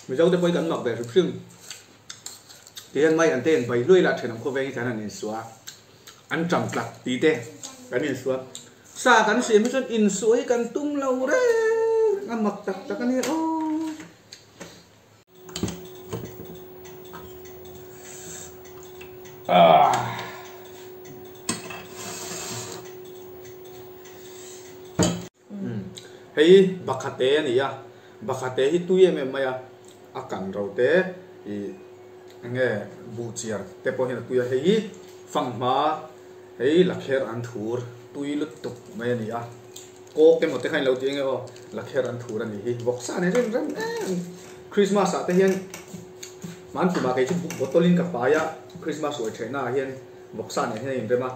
Mizo te pawh hi kan mak ve hrim hrim. Tihian mai an te in bai hluai lah thenawm khawveng hi khan an insua an ṭam tlak tih te kan insua. Sa kan siam hi chuan insua hi kan tum lo reng a mak tak tak a nia aw. Hei Bakhate a ni a, Bakhate hi tui em em mai a, a kan ro te ih eng nge buhchiar te pawh hian a tui a, hei hi fanghma hei lakher an thur tui lutuk mai a ni a, kawk emaw te kha in lo ti eng nge aw lakher an thur a nih hi, vawksa nei rem rem em Christmas ah te hian hman tumah kei chu bottle in ka fai a, Christmas ruai theihna ah hian vawksa nen hian a inrem a.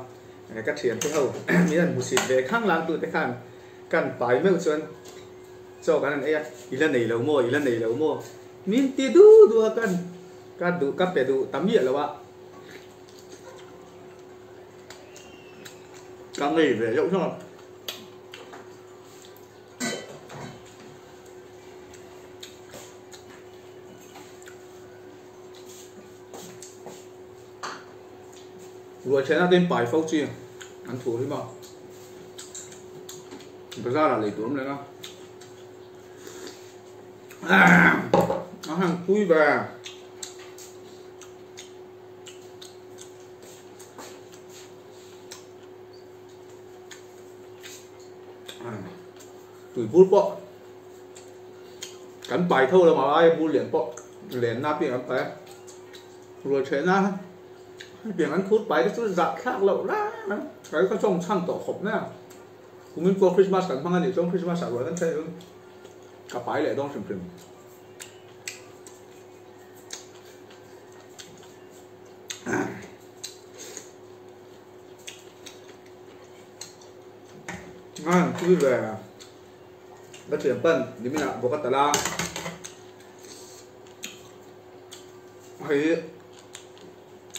Ka thiante ho min han hmusit ve khang lang tute khan kan pai meuh chuan chaw kan han ei a, i la nei lo maw, i la nei lo maw min ti du du a kan ka duh ka pe duh ta miah lo a, ka ngei ve deuh hlawm a. Ruai thlenah te in pai fo chi an thu hi maw bazar ah lei tur awm leh a a han pui ve tui bur pawh kan pai tho lo mah aia bur lian pawh lenna piang an pai a. Rual thehna hetiang an phur pai te chu zah thlak loh reng reng kai ka chawng chhan tawh khawp mai a, kumin pawh Christmas kan hmang a nih chuan Christmas ah rual kan theh chuan ka pai leh dawn hrim hrim. An tui ve ka thiam pan niminah bawk a talh a. Hei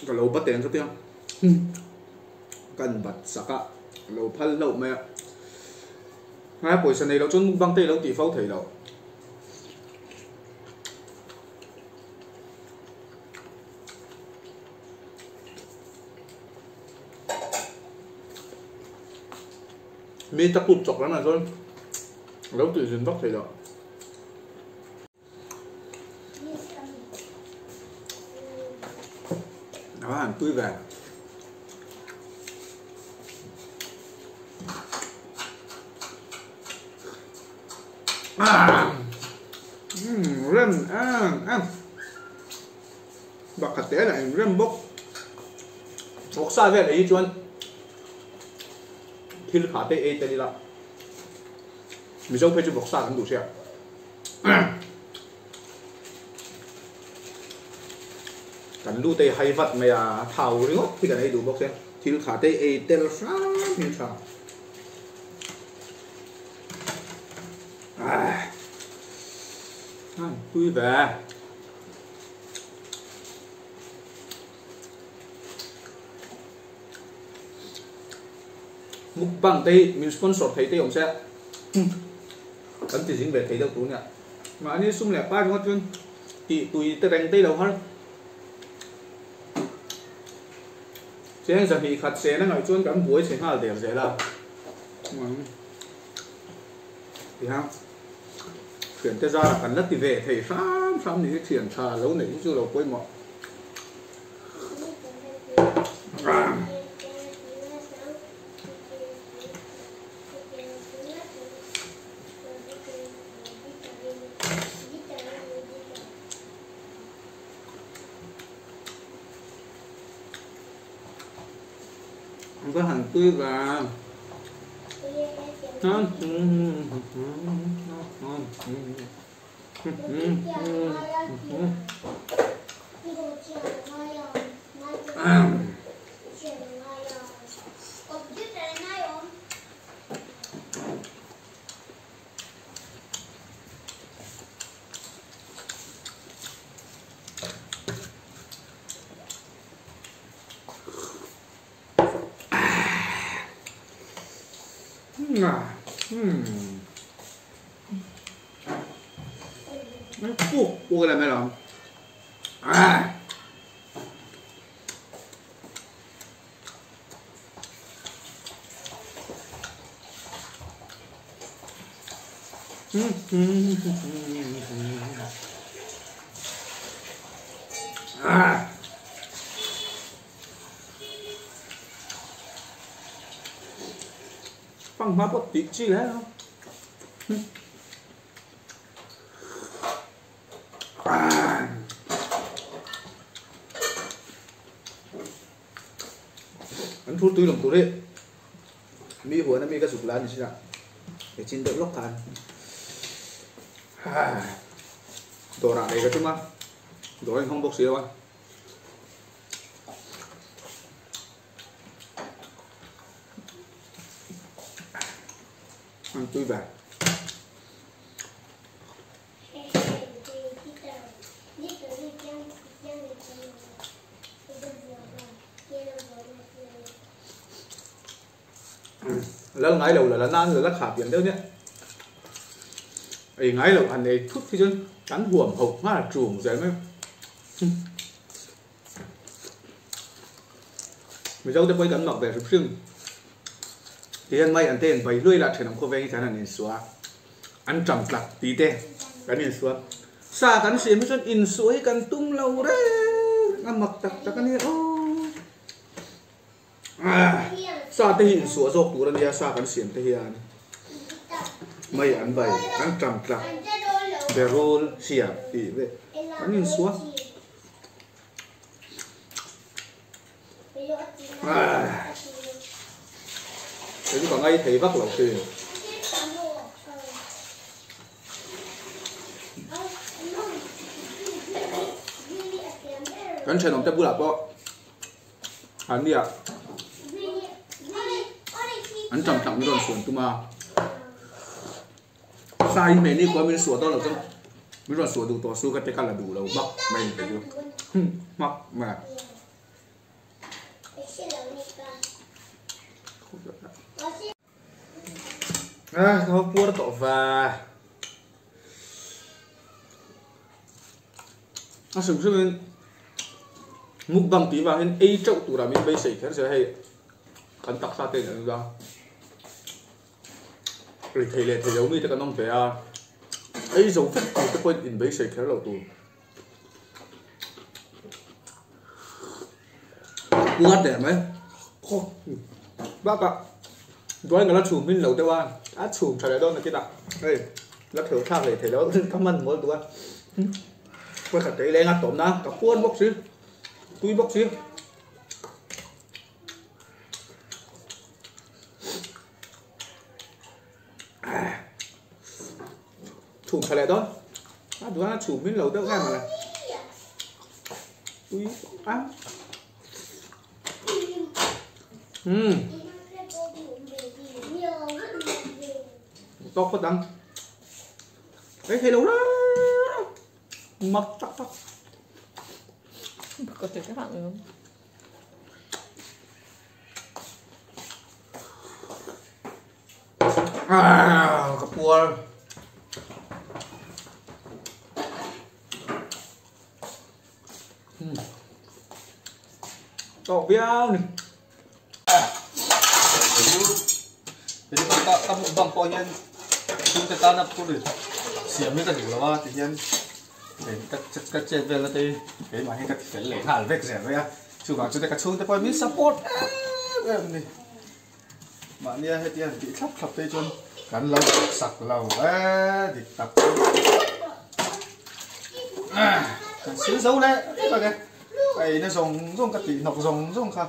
ka lo bat eng ka tia kan bat sak a ka lo phal hlauh mai a ngai pawisa nei loh chuan mukbang te i lo tih fo thei loh mi ta kut chawk lam ah chuan lo tih zin vak thei loh. Đó, hàng tui về à rem à à bạc hạt té lại rem bốc bốc xa về đấy chuan thil khá te ei te đi la Mizo phei chu vawksa kan duh sia. Kan lu te hai vat mai a, thau ringawt hi kan ei duh bawk sia. Thil kha te ei tel hram hi a tha. Tui ve. Mukbang te hi min sponsor thei te awm se kan ti zing ve thei deuh tur nia. Mahni sum leh pa ringawt chuan tih tui te reng te lo har. Cheng zahnih khat sen a ngaih chuan kan buai chhe nghal der zel a. Tiha thiante zara kan la ti ve thei hram hram ni hi thian tha lo neih hi chu lo pawimawh. Có hành tươi và puk puk ila mai lo ang. Fanghma pawh tih chi hle a. An thur tui lawm tur hi mi huan a mi ka zuk la a ni sin a, he chin deuh lawk khan dawrah nei ka tum a, dawr a inhawng bawk si lo a. An tui ve. Lal ngai lo la la nan la la kha pian deuh nia. Ei ngai lo han ei thut hi chuan kan huam ho nghal ṭum zel mai. Mizo te pawh hi kan mak ve hrim hrim. Tihian mai an te in bai hluai lah thenawm khawveng hi khan an insuah a, an ṭam tlak tih te kan insuah. Sa kan siam hi chuan insuah hi kan tum lo reng a mak tak tak a nia aw. Sa te hi insuah zawk tur a nia sa kan siam te hian mai an bai an ṭam tlak berul siam tih ve kan insuah. Kei chu ka ngai thei vak lo thin. Kan thenawm te bulah pawh an nia an ṭam tlak min rawn suan tum a. Sa hi hmeh ni khuan min suah dawn lo chuan min rawn suah duh tawh su ka te ka la duh lo hmak mai ni chu hmak mai. Ah ka va puar tawh va. A hrim hrim in mukbang tih vang hian ei teuh turah min beisei kher zel hei kan taksa te in an la. Ri thei leh thei lo mite kan awm ve a, ei zo vek tur te pawhin inbeisei kher lo tur. Puar der mai khaw bakah drawing ka la chhum hmin lo deuh a, a chhum tha leh dawn nakinah hei la theu thlak leh thei lo ka hman mawl duh a, pakhat ka ileng a tawmna ka puar bawk si tui bawk si. Chhum tha leh dawn a duh a chhum min lo deuh em mawle tui a um tawk phawt ang ei thei lo la mak tak tak. Có thể các bạn không? Ah, ka puar. Hmm. Tawk viau ni. Ka ka mukbang pawh hian chhungte tana puri siam hi ka duh lo a ti hian ka ka chet vel na te hi keimah hi ka ti fel leh nghal vek zel mai a. Chuvang chu te ka chhungte pawhin min support em em a ni. Mahnia heti han tih thlap thlap phei chuan kan lo sak lo e dik tak chu. Kan sil zo leh vek ang e. Ka eina zawng zawng ka tih hnawk zawng zawng kha.